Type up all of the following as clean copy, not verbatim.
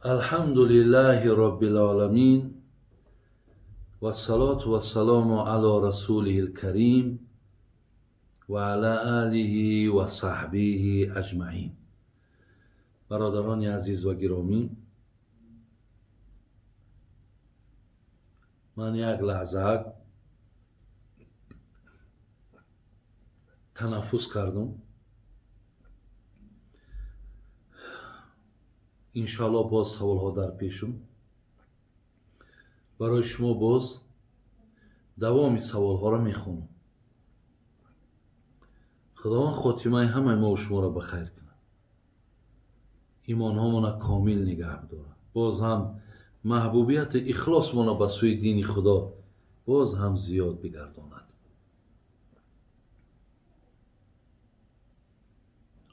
Алҳамдулиллаҳи роббил оламин вассалоту вассалому ало расулиҳил карим ва ала олиҳи ва саҳбиҳи аҷмаин. Бародарони азиз ва гиромӣ, ман як лаҳза танаффус кардам. Иншоалло боз саволҳо дар пешум. Барои шумо боз давоми саволҳоро мехонам. Худованд хотимаи ҳамаи мо шуморо ба хайр кунад, имонҳомона комил нигаҳ дорад, боз ҳам маҳбубияти ихлосмона ба сӯи дини Худо боз ҳам зиёд бигардонад.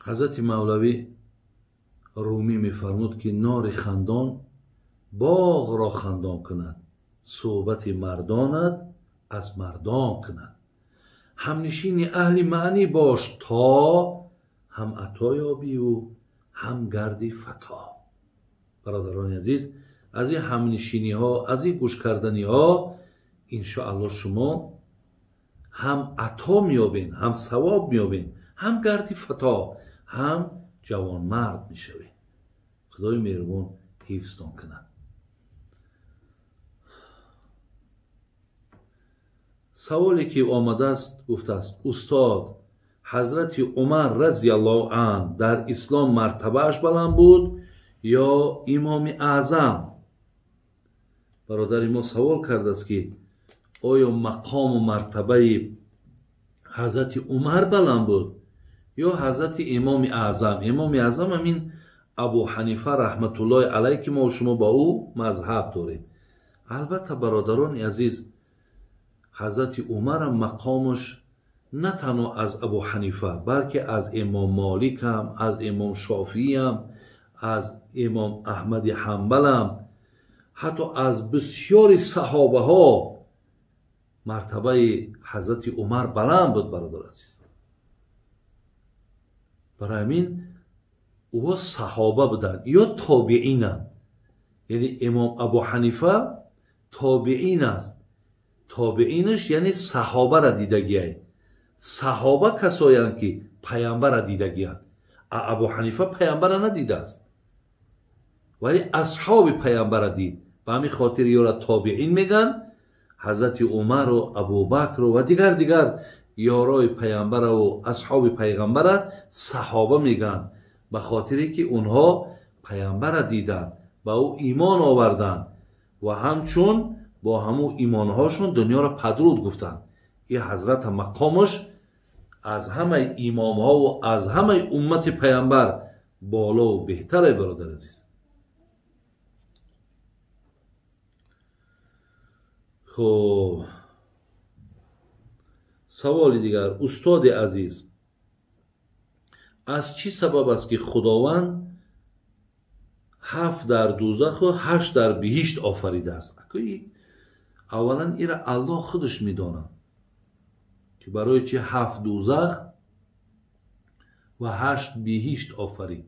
Ҳазрати Мавлавӣ Румӣ мефармуд, ки нори хандон боғро хандон кунад, суҳбати мардонат аз мардон кунад. Ҳамнишини аҳли маънӣ бош, то ҳам ато ёбиву ҳам гарди фато. Бародарони азиз, аз ин ҳамнишиниҳо, аз ин гӯшкарданиҳо иншоалло шумо ҳам ато меёбед, ҳам савоб меёбед, ҳам гарди фато, ҳам ҷавонмард мешавед. Худои меҳрубон ҳифзтон кунад. Саволе ки омадааст гуфтааст: устод, ҳазрати Умар разияллоҳу ан дар ислом мартабааш баланд буд ё имоми аъзам? Бародари мо савол кардааст, ки оё мақому мартабаи ҳазрати Умар баланд буд ё ҳазрати имоми аъзам? Имоми аъзам ҳамин Абу Ҳанифа раҳматуллоҳи алайҳ, ки мо шумо ба ӯ мазҳаб дорем. Албатта, бародарони азиз, ҳазрати Умарам мақомаш на танҳо аз Абу Ҳанифа, балки аз имом Моликам, аз имом Шофиам, аз имом Аҳмади Ҳанбалам, ҳатто аз бисёри саҳобаҳо мартабаи ҳазрати Умар баланд буд, бародар азиз. Барои ҳамин ӯҳо саҳоба буданд ё тобиинанд. Яъне имом Абу Ҳанифа тобиин аст. Тобиинаш яъне саҳобара дидагиай. Саҳоба касоянд, ки паямбара дидагианд. Абу Ҳанифа паямбара надидааст, вале асҳоби паямбара дид. Ба ҳамин хотир ёра тобиин мегӯянд. Ҳазрати Умару Абубакру ва дигар ёрои паямбараву асҳоби пайғамбара саҳоба мегӯянд, ба хотире ки онҳо паямбара диданд, ба ӯ имон оварданд ва ҳамчун бо ҳамун имонҳошон дунёро падруд гуфтанд. Ин ҳазрата мақомаш аз ҳамаи имомҳову аз ҳамаи уммати паямбар болову беҳтаре, бародар азиз. Хоб, саволи дигар: устоди азиз, аз чӣ сабаб аст, ки Худованд 7 дар дӯзаху 8 дар биҳишт офаридааст? Аввалан ира Аллоҳ худаш медонад, ки барои чи 7 дӯзах ва 8 биҳишт офарид.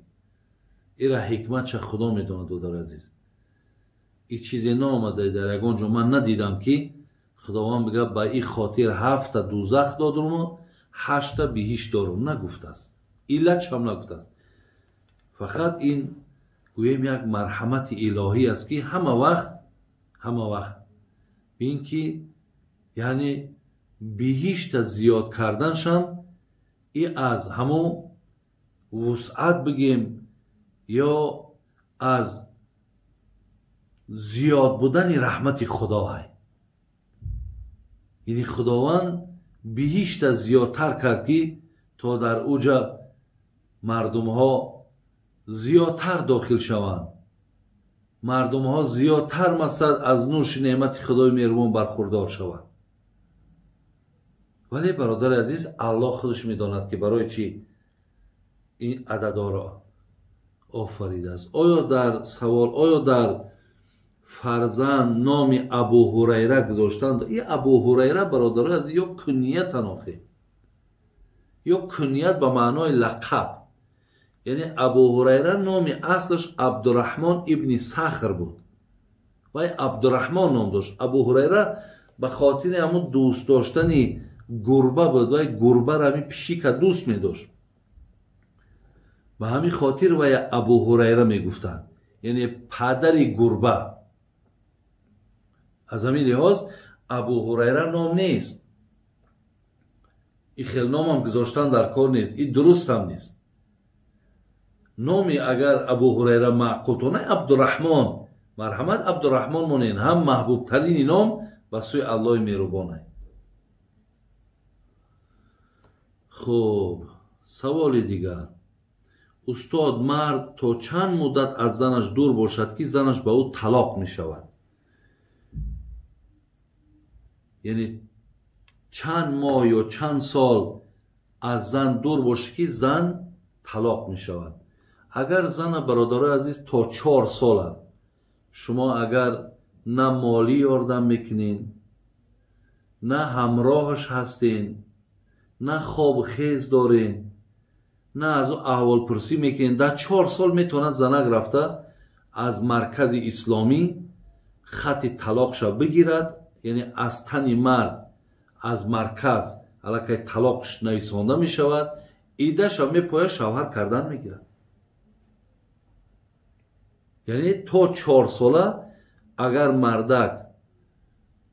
Ира ҳикматша Худо медонад, додари азиз. Ин чизе наомада дар ягон ҷо, ман надидам, ки Худованд бигӯяд ба ин хотир 7 дӯзах додуму 8 биҳишт дорум. Нагуфтааст, иллатшам нагуфтааст. Фақат ин гӯем як марҳамати илоҳӣ аст, ки ҳама вақт бин ки яъне биҳишта зиёд карданшам и аз ҳамун вусъат бигем ё аз зиёд будани раҳмати Худо ҳай. Яъне Худованд биҳишта зиёдтар кард, ки то дар уҷа мардумҳо зиёдтар дохил шаванд, мардумҳо зиёдтар мақсад аз нӯши неъмати Худои меҳрубон бархурдор шаванд. Вале бародари азиз, Аллоҳ худаш медонад, ки барои чӣ ин ададҳоро офаридааст. Оё дар савол, оё дар фарзанд номи Абу Ҳурайра гузоштанд? Ин Абу Ҳурайра, бародарои азиз, ё кунниятан охе, ё кунният ба маънои лақаб. Яъне Абу Ҳурайра номи аслаш Абдураҳмон ибни Сахр буд. Вай Абдураҳмон ном дошт. Абу Ҳурайра ба хотири ҳамун дӯст доштани гурба буд, вай гурбаро ҳамин пишика дӯст медошт. Ба ҳамин хотир вай Абу Ҳурайра мегуфтанд, яъне падари гурба. Аз ҳамин лиҳоз Абу Ҳурайра ном нест. Ин хел номам гузоштан дар кор нест, ин дурустам нест. Номи агар Абу Ҳурайра маъқултона Абдураҳмон, марҳамат Абдураҳмон монен, ҳам маҳбубтарини ном ба сӯи Аллоҳи меҳрубонай. Хуб, саволи дигар. Устод, мард то чанд муддат аз занаш дур бошад, ки занаш ба ӯ талоқ мешавад? Яъне чанд моҳ ё чанд сол аз зан дур бошад, ки зан талоқ мешавад? Агар зана, бародарои азиз, то 4 сола шумо агар на молӣ ёрдам мекунед, на ҳамроҳаш ҳастен, на хобу хез дорен, на аз ӯ аҳволпурсӣ мекунед, дар 4 сол метавонад занак рафта аз маркази исломӣ хати талоқша бигирад, яъне аз тани мард аз марказ аллакай талоқш нависонда мешавад, идаша мепояд, шавҳар кардан мегирад. Яъне то 4 сола агар мардак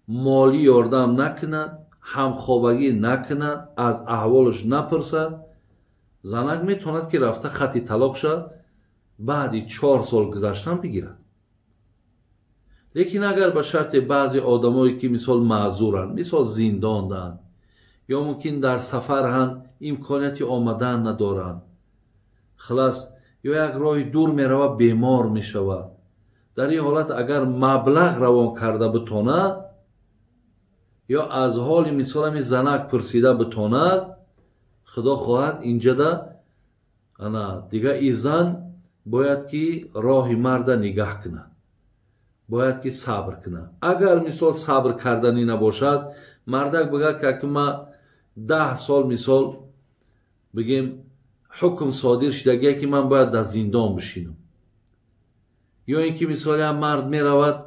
молӣ ёрдам накунад, ҳамхобагӣ накунад, аз аҳволаш напурсад, занак метавонад ки рафта хати талоқша баъди 4 сол гузаштан бигирад. Лекин агар ба шарти баъзе одамое ки мисол маъзуранд, мисол зиндонданд ё мумкин дар сафаранд, имконияти омадан надоранд, хулас ё як роҳи дур меравад, бемор мешавад, дар ин ҳолат агар маблағ равон карда битонад ё аз ҳоли мисол ҳамин занак пурсида битонад, худо хоҳад инҷада ана дига и зан бояд ки роҳи марда нигаҳ кунад, бояд ки сабр кунад. Агар мисол сабр карданӣ набошад, мардак бигӯяд ки аки ма 10 сол мисол бигем ҳукм содир шудагие ки ман бояд дар зиндон бишинам, ё ин ки мисол як мард меравад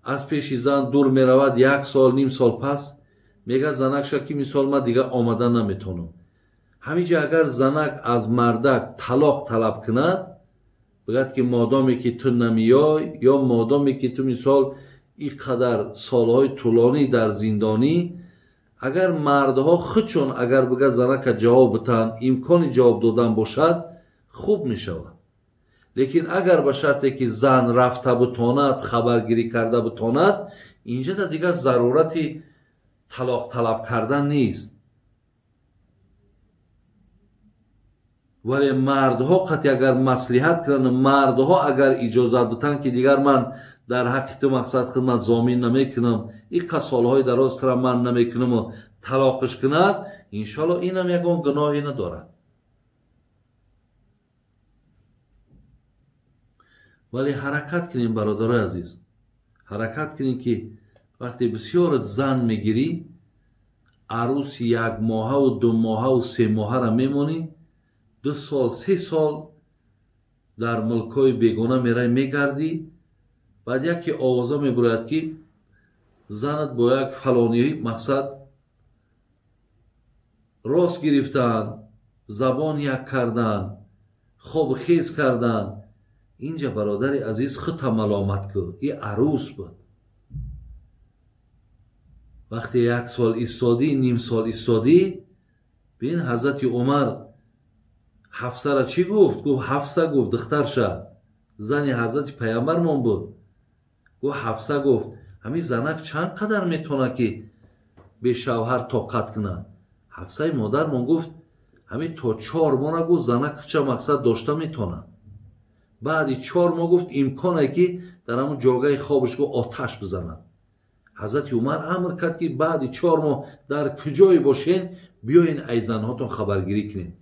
аз пеши зан дур меравад, 1 сол ним сол пас мегӯяд занакша ки мисол ман дига омада наметавонам. Ҳаминҷа агар занак аз мардак талоқ талаб кунад, бигӯяд ки модоме ки ту намеёй ё модоме ки ту мисол ин қадар солҳои тӯлонӣ дар зиндонӣ, агар мардҳо худшон агар бигӯяд занака ҷавоб битанд, имкони ҷавоб додан бошад, хуб мешавад. Лекин агар ба шарте ки зан рафта битонад, хабаргирӣ карда битонад, инҷада дигар зарурати талоқ талаб кардан нест. Вале мардҳо қатъи агар маслиҳат кунанд, мардҳо агар иҷозат битанд ки дигар ман дар ҳаққи ту мақсад хидмат зомин намекунам, иққа солҳои дароз тура ман намекунаму талоқиш кунад, иншоалло инам ягон гуноҳе надорад. Вале ҳаракат кунем, бародарои азиз, ҳаракат кунем ки вақте бисёр зан мегирӣ, арӯси 1 моҳаву 2 моҳаву 3 моҳара мемонӣ, 2 сол 3 сол дар мулкҳои бегона мерай мегардӣ, баъд яке овоза мебурояд ки занат бо як фалонӣ мақсад рост гирифтан, забон як кардан, хобу хез кардан. Инҷа бародари азиз худта маломат кун, и арӯс буд. Вақте 1 сол истодӣ, ним сол истодӣ, бин ҳазрати Умар Ҳафсара чӣ гуфт? Гуфт Ҳафса, гуфт духтарша, зани ҳазрати паямбармон буд. Гуфт Ҳафса, гуфт ҳамин занак чанд қадар метавонад ки бешавҳар тоқат кунад? Ҳафсаи модармон гуфт ҳамин то 4 моҳ гуфт занак худша мақсад дошта метавонад. Баъди 4 моҳ гуфт имконе ки дар ҳамон ҷогаи хобаш гуфт оташ бизанад. Ҳазрати Умар амр кард ки баъди 4 моҳ дар куҷое бошен, биёен ай занҳотон хабаргирӣ кунед.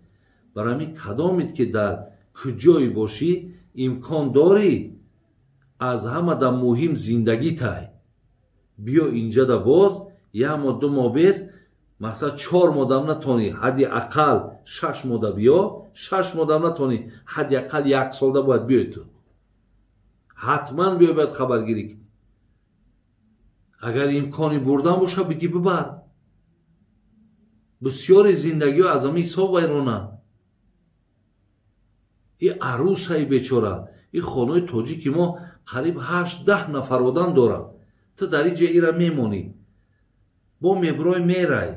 Барои ҳамин кадомед ки дар куҷое бошӣ, имкон дорӣ, аз ҳамада муҳим зиндагӣ тай. Биё инҷада боз 1 моҳ 2 моҳ бес, масалан 4 моҳ дам натонӣ, ҳадди ақал 6 моҳ да биё, 6 моҳ натонӣ, ҳадди ақал 1 солда бояд биёй ту. Ҳатман биёй, бояд хабаргирӣ кунӣ. Агар имкони бурдан боша, бигӣ бибар. Бисёри зиндагиҳо аз ҳамин ҳисоб вайронанд. И арӯсаи бечора, и хонаи тоҷики мо қариб 8-10 нафар одам дорад. Ту дар ин ҷа ира мемонӣ, бо меброй мерай.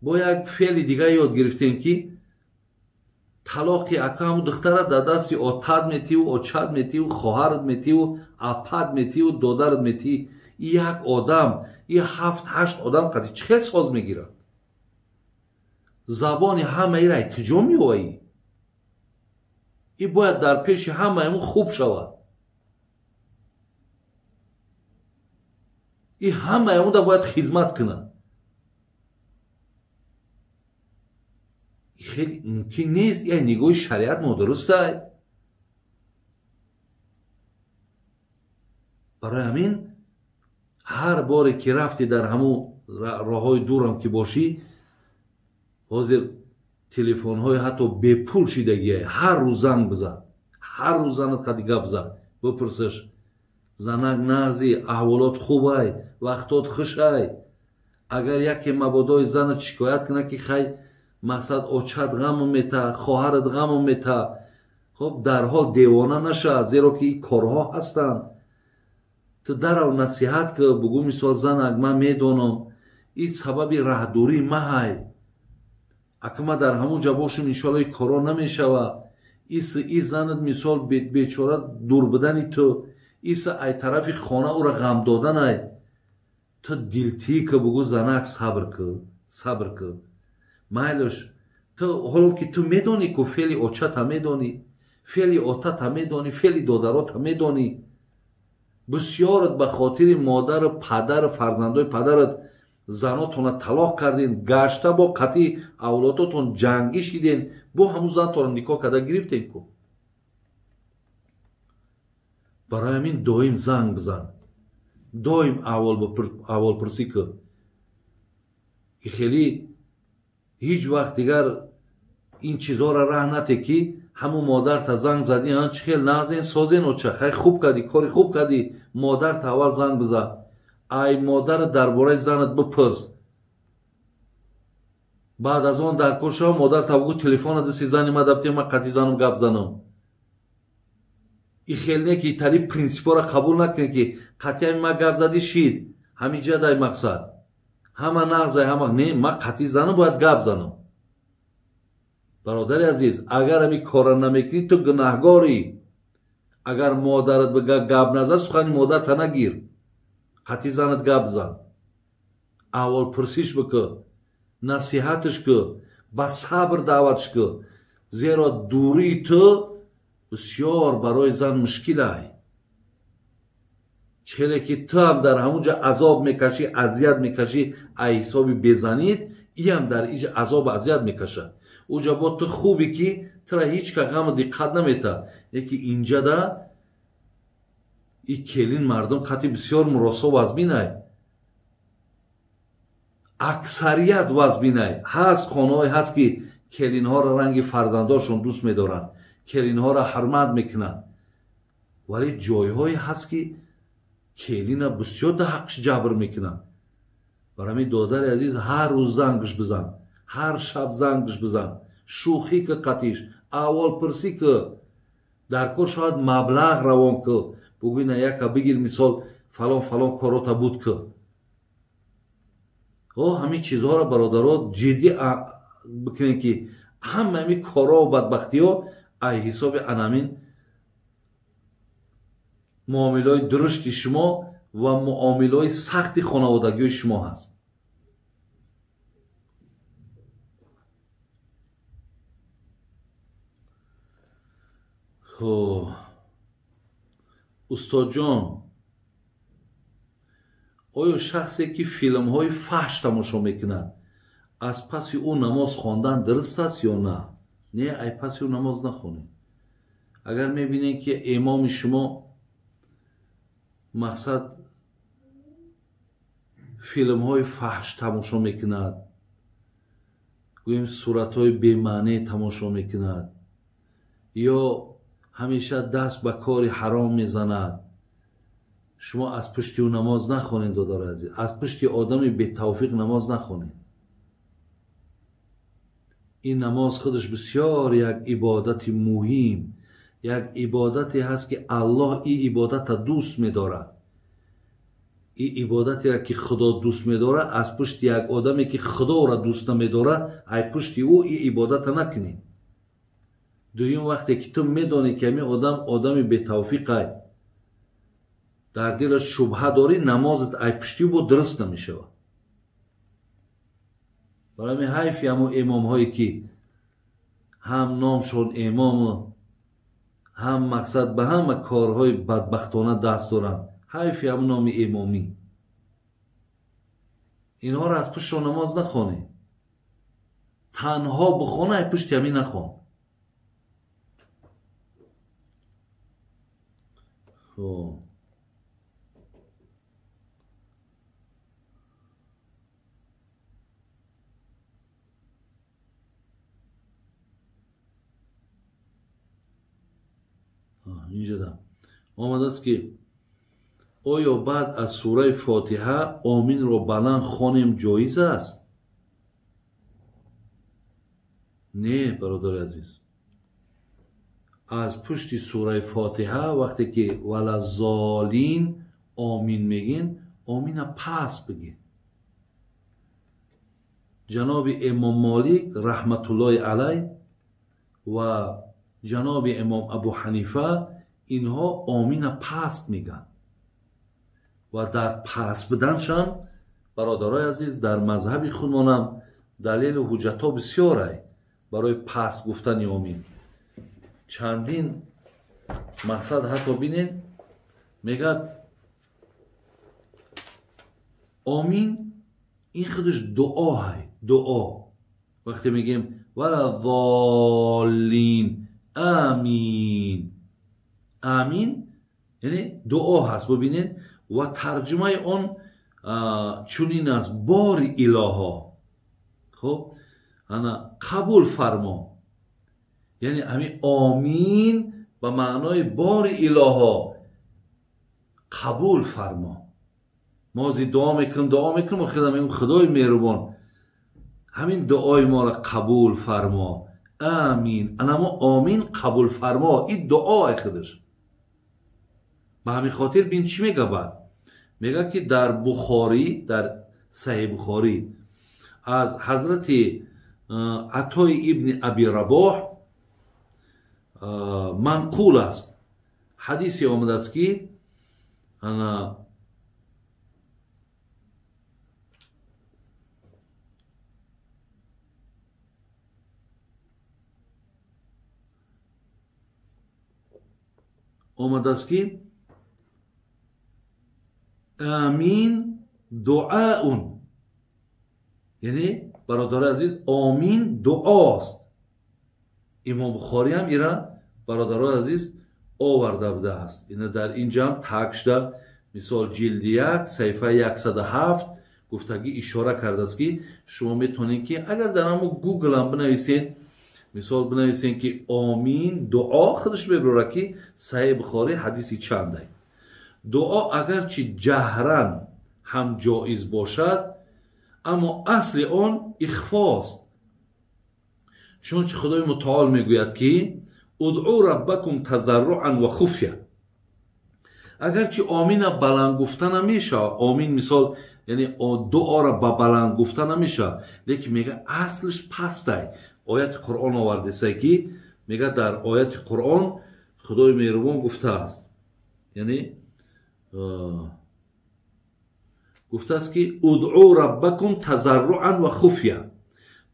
Бо як феъли дига ёд гирифтем ки талоқи ака ҳамун духтара дар дасти отат метиву, очат метиву, хоҳарат метиву, апат метиву, додарат метӣ. И як одам, и 7-8 одам қати чӣ хел соз мегирад? Забони ҳамаира куҷо меоӣ? И бояд дар пеши ҳамаи мо хуб шавад. И ҳамаи онда бояд хизмат кунад. Хеле мумкин нест. Я нигоҳи шариат нодурустай. Барои ҳамин ҳар боре ки рафти дар ҳамун роҳҳои дурам ки бошӣ, ҳозир телефонҳои ҳатто бепул шидагия, ҳар рӯз занг бизан, ҳар рӯз занат қади гап зан, бипурсиш: занак нағзи, аҳволот хубай, вақтот хушай. Агар яке мабодои занат шикоят кунад ки хай мақсад очат ғаму мета, хоҳарат ғаму мета, хоб дарҳол девона наша, зеро ки ин корҳо ҳастанд. Ту дарав насиҳат ки, бугӯ мисол: занак, ман медонам ин сабаби раҳдурии маҳай, ака ман дар ҳамун ҷа бошам иншоалло ин корҳо намешава. И занат мисол бечора дур будани ту, иса ай тарафи хона ӯра ғам доданай. Ту дилтӣ ки, бугӯ: занак, сабр ки, сабр ки, майлаш. Ту ҳоло ки ту медонӣ ку феъли очата медонӣ, феъли отата медонӣ, феъли додарота медонӣ. Бисёрат ба хотири модару падару фарзандои падарат занотонро талоқ кардин, гашта бо қатъи авлодотон ҷангӣ шиден, бо ҳамун зантонро никоҳ карда гирифтен ку. Барои ҳамин доим занг бизан, доим аҳволпурсӣ кун. И хеле ҳеҷ вақт дигар ин чизҳоро раҳ нате ки ҳамун модарта занг задӣ, чӣ хел нағзен, созен оча, хай хуб кардӣ, кори хуб кардӣ. Модарта аввал занг бизан, ай модарат дар бораи занат бипурс. Баъд аз он дар кор шава, модарта бугӯ: телефона дасти зани ма даптем, ман қатъи занам гап занам. И хел не ки тари принсипҳоро қабул накунӣ ки қатъи ма гап задӣ шид, ҳамин ҷа дай мақсад ҳама нағзай, ҳама не, ман қатъи занам бояд гап занам. Бародари азиз, агар ҳамин корро намекунӣ, ту гунаҳгорӣ. Агар модарат ба гап назад, сухани модарта нагир, қатъи занат гап зан, аҳволпурсиш бикун, насиҳатш кун, ба сабр даъватш кун, зеро дурии ту бисёр барои зан мушкилай. Челе ки ту ҳам дар ҳамун ҷа азоб мекашӣ, азият мекашӣ ай ҳисоби безанид, иам дар иҷа азобу азият мекашад. Уҷа бо ту хубе ки тура ҳеҷ ка ғаму диққат намета, яки инҷада и келин мардум қатъи бисёр муросо вазбинай, аксарият вазбинай. Ҳаст хонаҳое ҳаст ки келинҳоро ранги фарзандошон дӯст медоранд, келинҳоро ҳурмат мекунанд, вале ҷойҳое ҳаст ки келина бисёр да ҳаққш ҷабр мекунанд. Барои ҳамин додари азиз, ҳар рӯз зангш бизан, ҳар шаб зангш бизан, шӯхӣ ки қатиш, аҳволпурсӣ ки, дар кор шояд маблағ равон ки, бугӯй на яка бигир мисол фалон фалон корота буд ки. О ҳамин чизҳоро бародаро ҷиддӣ бикунем ки ҳама ҳамин корҳо бадбахтиҳо ай ҳисоби анамин муомилаҳои дурушти шумо ва муомилаҳои сахти хонаводагиҳои шумо ҳаст. Устодҷон, оё шахсе ки филмҳои фаҳш тамошо мекунад, аз паси ӯ намоз хондан дуруст аст ё на? Не, ай паси ӯ намоз нахонед. Агар мебинед ки имоми шумо мақсад филмҳои фаҳш тамошо мекунад, гӯем суратҳои бемаъне тамошо мекунад, ё ҳамеша даст ба кори ҳаром мезанад, шумо аз пушти ӯ намоз нахонед, додари азиз. Аз пушти одами бетавфиқ намоз нахонед. Ин намоз худаш бисёр як ибодати муҳим, як ибодате ҳаст ки Аллоҳ ин ибодатро дӯст медорад. Ин ибодатеро ки Худо дӯст медорад, аз пушти як одаме ки Худоро дӯст намедорад, ай пушти ӯ ин ибодатро накунед. Дуюм, вақте ки ту медонӣ ки ҳамин одам одами бетавфиқай, дар дилаш шубҳа дорӣ, намозат ай пушти ӯ бо дуруст намешавад. Барои ҳамин ҳайфи ҳамон имомҳое ки ҳам номшон имому ҳам мақсад ба ҳама корҳои бадбахтона даст доранд, ҳайфи ҳамон номи имомӣ. Инҳоро аз пуштшон намоз нахонед. Танҳо бихона, ай пушти ҳамин нахон. Хоб, инҷода омадааст ки оё баъд аз сураи Фотиҳа оминро баланд хонем ҷоиз аст? Не, бародари азиз, аз пушти сураи Фотиҳа вақте ки валаззолин омин мегин, омина пас бигин. Ҷаноби имом Молик раҳматуллоҳи алайҳ ва ҷаноби имом Абу Ҳанифа инҳо омина паст мегӯянд ва дар паст буданшам, бародарои азиз, дар мазҳаби худмонам далелу ҳуҷҷатҳо бисёрай барои паст гуфтани омин. Чандин мақсад ҳатто бинед, мегӯяд омин ин худаш дуоҳай, дуо. Вақте мегӯем валаззоллин амин, амин яъне дуо ҳаст, бибинед, ва тарҷумаи он чунин аст: бори илоҳо, хуб, ана қабул фармо. Яъне ҳамин омин ба маънои бори илоҳо қабул фармо. Мо ози дуо мекунем, дуо мекунем, охир мегӯем Худои меҳрубон ҳамин дуои моро қабул фармо, амин. Анамо омин қабул фармо, ин дуои худаш. Ба ҳамин хотир бин чӣ мега баъд? Мега ки дар Бухорӣ, дар Саҳеҳи Бухорӣ аз ҳазрати Атои ибни Аби Рабоҳ манқул аст, ҳадисе омадааст ки ана омадааст ки амин дуаун, яъне бародари азиз, омин дуост. Имом Бухорӣ ҳам ира, бародарои азиз, оварда будааст. Ина дар инҷа ҳам так шуда, мисол ҷилди 1 саҳифаи 107 гуфтагӣ ишора кардааст ки шумо метавонед ки агар дар ҳамон Гугл ҳам бинависед, мисол бинависед ки омин дуо, худаш мебарорад ки Саҳеҳи Бухорӣ ҳадиси чандай. Дуо агарчи ҷаҳран ҳам ҷоиз бошад, аммо асли он ихфост. Чунончи Худои мутаол мегӯяд ки удъу раббакум тазарруан ва хуфя. Агарчи омина баланд гуфта намешавад, омин мисол яъне дуоро ба баланд гуфта намешавад, лекин мега аслиш пастай. Ояти Қуръон овардесай ки мега дар ояти Қуръон Худои меҳрубон гуфтааст, яъне гуфтааст ки удъу раббакум тазарруан ва хуфя,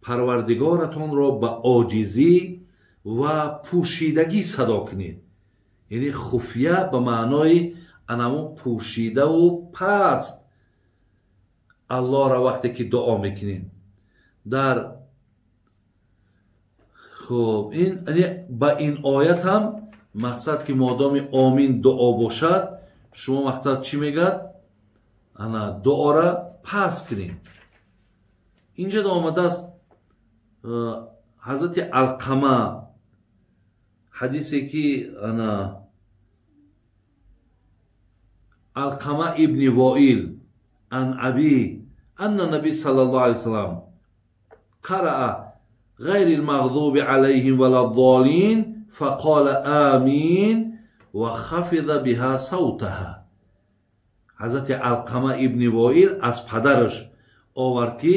парвардигоратонро ба оҷизӣ ва пӯшидагӣ садо кунед. Яъне хуфия ба маънои анамо пӯшидаву паст Аллоҳро вақте ки дуо мекунем. Дар хуб ин ба ин оят ҳам мақсад ки модоми омин дуо бошад, шумо мақсад чӣ мегӯяд? Ана дуоро паст кунед. Инҷо омадааст ҳазрати Алқама ҳадисе ки ана Алқама ибни Воил ан аби анна наби саллаллоҳу алайҳи васаллам қараа ғайри лмағзуби алайҳим валаддолин фақола амин ва хафиза биҳа савтаҳа. Ҳазрати Алқама ибни Воил аз падараш овард ки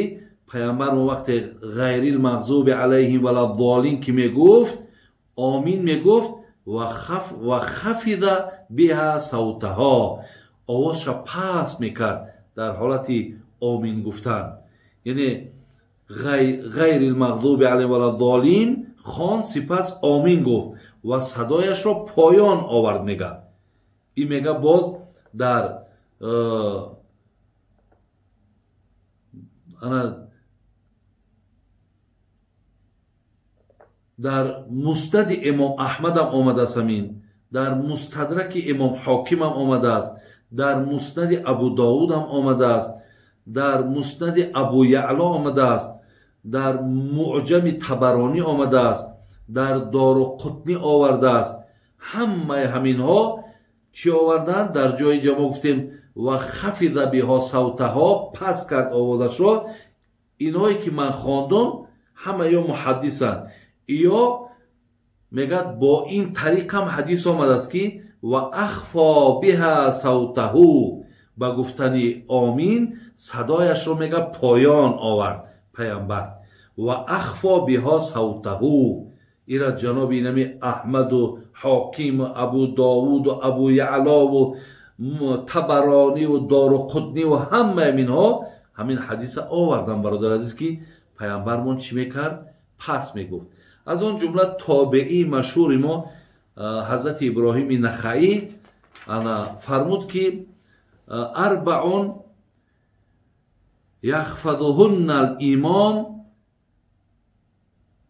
паямбар он вақте ғайри лмағзуби алайҳим валаддолин ки мегуфт, омин мегуфт ва хафиза биҳа савтаҳо, овозша паст мекард дар ҳолати омин гуфтан. Яъне ғайри лмағзуби алайҳим валаддолин хон, сипас омин гуфт ва садояшро поён овард мега. Ин мега боз дар ана дар мустади имом Аҳмадам омадааст, ҳамин дар мустадраки имом Ҳокимам омадааст, дар муснади Абу Довудам омадааст, дар муснади Абу Яъло омадааст, дар муъҷами Табаронӣ омадааст, дар Доруқутнӣ овардааст. Ҳамаи ҳаминҳо чӣ оварданд? Дар ҷои ҷо мо гуфтем ва хафиза биҳо савтаҳо, паст кард овозашро. Иное ки ман хондум ҳама ё муҳаддисанд, ё мегӯяд бо ин тариқам ҳадис омадааст ки ва ахфо биҳа савтаҳу, ба гуфтани омин садояшро мега поён овард паямбар. Ва ахфо биҳо савтаҳу, ира ҷаноби инами Аҳмаду Ҳокиму Абу Довуду Абу Яълову Табарониву Доруқутниву ҳамаи минҳо ҳамин ҳадиса овардан, бародар азиз, ки паямбармон чӣ мекард? Пас мегуфт. Аз он ҷумла тобеии машҳури мо ҳазрати Иброҳими Нахаӣ ана фармуд ки арбаун яхфадуҳунна алимом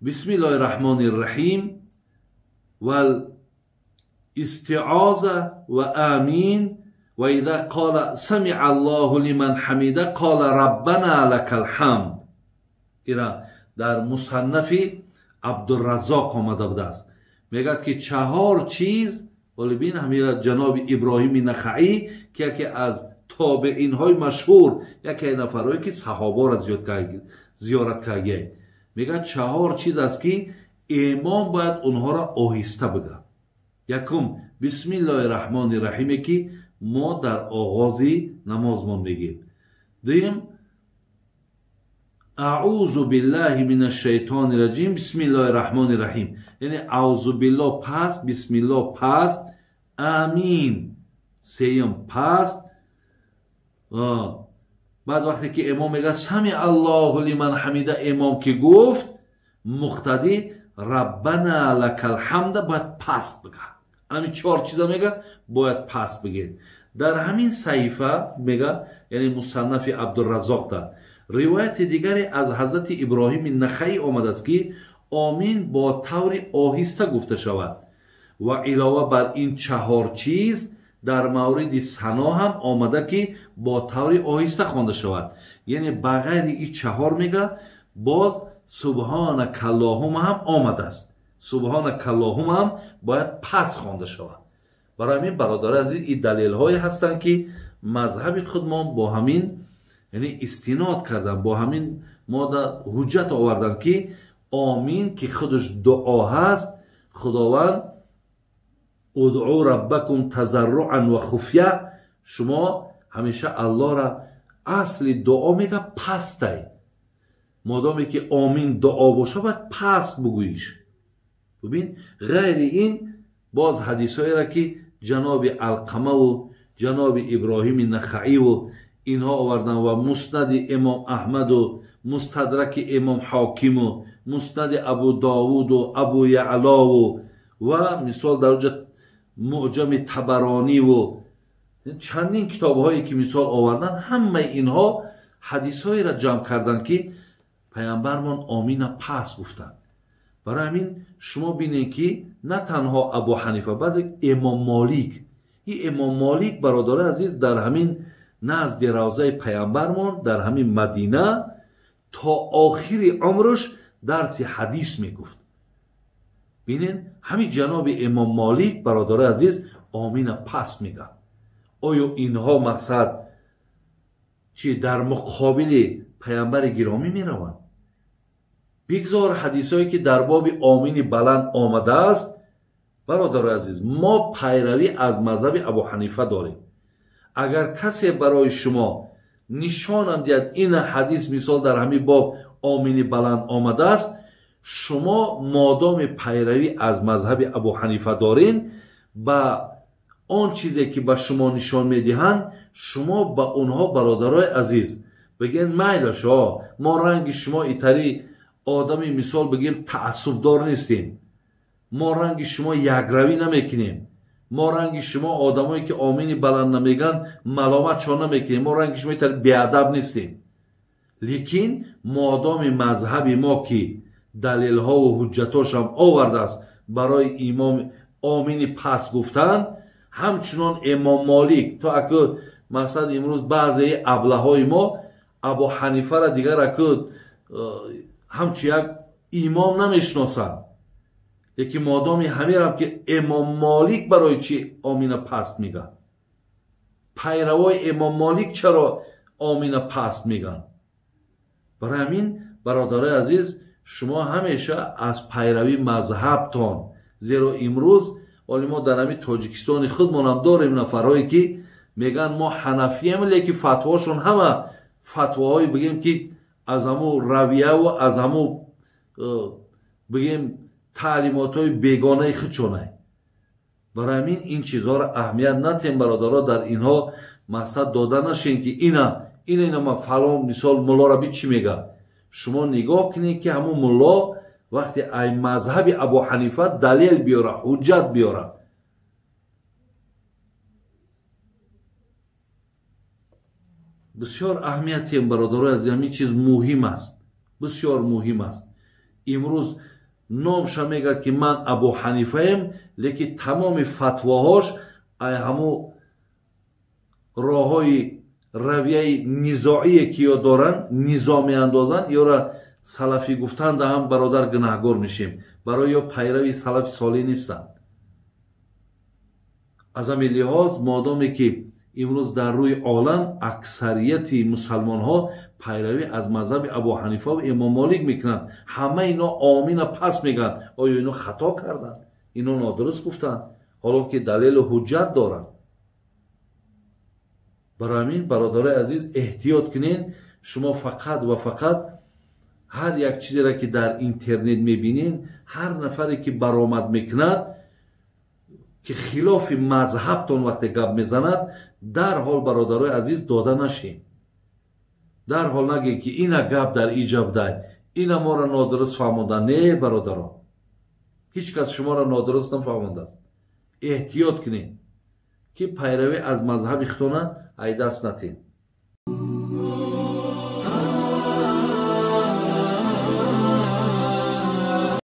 бисмиллоҳи раҳмони раҳим вал истиоза ва амин ва иза қола самиа аллоҳу лиман ҳамида қола раббана лакал ҳамд. Ира дар мусаннафи Абдураззоқ омада будааст. Мегӯяд ки чаҳор чиз, вале бин ҳамира ҷаноби Иброҳими Нахаӣ ки яке аз тобеинҳои машҳур, яке аз нафарҳое ки саҳобаро зиёрат кардагиай, мегӯяд чаҳор чиз аст ки имом бояд онҳоро оҳиста бигӯяд. Якум, бисмиллоҳи раҳмони раҳиме ки мо дар оғози намозмон мегӯем. Дуюм, аъузу биллаҳи мин ашшайтони раҷим бисмиллоҳи раҳмони раҳим, яъне аъузу биллоҳ паст, бисмиллоҳ паст, амин сеюм паст. Баъд вақте ки имом мегӯяд сами аллоҳу лиман ҳамида, имом ки гуфт, муқтадӣ раббана лакал ҳамда бояд паст бигӯяд. Ҳамин чор чиза мегӯяд бояд паст бигӯед. Дар ҳамин саҳифа мегӯяд, яъне мусаннафи Абдураззоқда ривояти дигаре аз ҳазрати Иброҳими Нахаӣ омадааст ки омин бо таври оҳиста гуфта шавад ва илова бар ин чаҳор чиз дар мавриди сано ҳам омада ки бо таври оҳиста хонда шавад. Яъне ба ғайри ин чаҳор мега боз субҳонакаллоҳума ҳам омадааст. Субҳонакаллоҳума ҳам бояд пас хонда шавад. Барои ҳамин бародари азиз, ин далелҳое ҳастанд ки мазҳаби худмон бо ҳамин яъне истинод кардан, бо ҳамин мода ҳуҷҷат овардан ки омин ки худаш дуо ҳаст, Худованд удъу раббакум тазарруан ва хуфя, шумо ҳамеша Аллоҳра асли дуо мега пастай. Модоме ки омин дуо боша бояд паст бугӯиш. Бибин, ғайри ин боз ҳадисҳоеро ки ҷаноби Алқамаву ҷаноби Иброҳими Нахаиву инҳо овардан ва муснади имом Аҳмаду мустадраки имом Ҳокиму муснади Абу Довуду Абу Яълову ва мисол дар оҷа муъҷами Табарониву чандин китобҳое ки мисол овардан, ҳамаи инҳо ҳадисҳоеро ҷамъ карданд ки паямбармон омина пас гуфтанд. Барои ҳамин шумо бинед ки на танҳо Абу Ҳанифа, балки имом Молик. Ин имом Молик, бародари азиз, дар ҳамин назди равзаи паямбармон дар ҳамин Мадина то охири умраш дарси ҳадис мегуфт. Бинен, ҳамин ҷаноби имом Молик, бародарои азиз, омина пас мегӯяд. Оё инҳо мақсад чи дар муқобили паямбари гиромӣ мераванд? Бигзор ҳадисҳое ки дар боби омини баланд омадааст, бародарои азиз, мо пайравӣ аз мазҳаби Абу Ҳанифа дорем. Агар касе барои шумо нишонам диҳад ин ҳадис мисол дар ҳамин боб омини баланд омадааст, шумо модоми пайравӣ аз мазҳаби Абу Ҳанифа дорин, ба он чизе ки ба шумо нишон медиҳанд, шумо ба онҳо, бародарои азиз, бигӯед майлаш, мо ранги шумо итари одами мисол бигем таассубдор нестем, мо ранги шумо якравӣ намекунем, мо ранги шумо одамое ки омини баланд намегӯянд маломатшон намекунем, мо ранги шумо итари беадаб нестем. Лекин модоми мазҳаби мо ки далелҳову ҳуҷҷатошам овардааст барои имом омини пас гуфтан, ҳамчунон имом Молик то аку мақсад имрӯз баъзеи аблаҳои мо Абу Ҳанифара дигар аку ҳамчун як имом намешиносанд. Лекин модоми ҳамерам ки имом Молик барои чи омина паст мегӯяд, пайравои имом Молик чаро омина паст мегӯянд? Барои ҳамин, бародарои азиз, шумо ҳамеша аз пайравӣ мазҳабтон, зеро имрӯз оли мо дар ҳамин Тоҷикистони худмонам дорем нафарҳое ки мегӯянд мо ҳанафием, лекин фатвоҳошон ҳама фатвоҳое бигем ки аз ҳамун равияву аз ҳамун бигем таълимотҳои бегонаи худшонай. Барои ҳамин ин чизҳоро аҳамият натем, бародаро, дар инҳо мақсад дода нашем ки ина ина ма фалон мисол муллоро би чӣ мегӯяд. Шумо нигоҳ кунед ки ҳамун мулло вақте ай мазҳаби Абу Ҳанифа далел биёра, ҳуҷҷат биёра. Бисёр аҳамиятем, бародарои азиз, ҳамин чиз муҳим аст, бисёр муҳим аст. Имрӯз номша мегӯяд ки ман Абу Ҳанифаем, лекин тамоми фатвоҳош ай ҳамун роҳҳои равияи низоие ки ё доранд, низо меандозанд, ёра салафӣ гуфтанда ҳам бародар гунаҳгор мешем, барои ё пайрави салафи солеҳ нестанд. Аз ҳамин лиҳоз модоме ки имрӯз дар рӯи олам аксарияти мусалмонҳо пайравӣ аз мазҳаби Абу Ҳанифа ва имом Молик мекунанд, ҳама ино омина пас мегӯянд. Оё ино хато карданд? Ино нодуруст гуфтанд? Ҳоло ки далелу ҳуҷҷат доранд. Барои ҳамин, бародарои азиз, эҳтиёт кунед. Шумо фақат ва фақат ҳар як чизеро ки дар интернет мебинед, ҳар нафаре ки баромад мекунад ки хилофи мазҳабтон вақте гап мезанад, дарҳол, бародарои азиз, дода нашед. Дарҳол нагед ки ина гап дар иҷаб дай, ина моро нодуруст фаҳмонда. Не, бародаро, ҳеҷ кас шуморо нодуруст нафаҳмондааст. Эҳтиёт кунед ки пайравӣ аз мазҳаби худтона айдаст натед.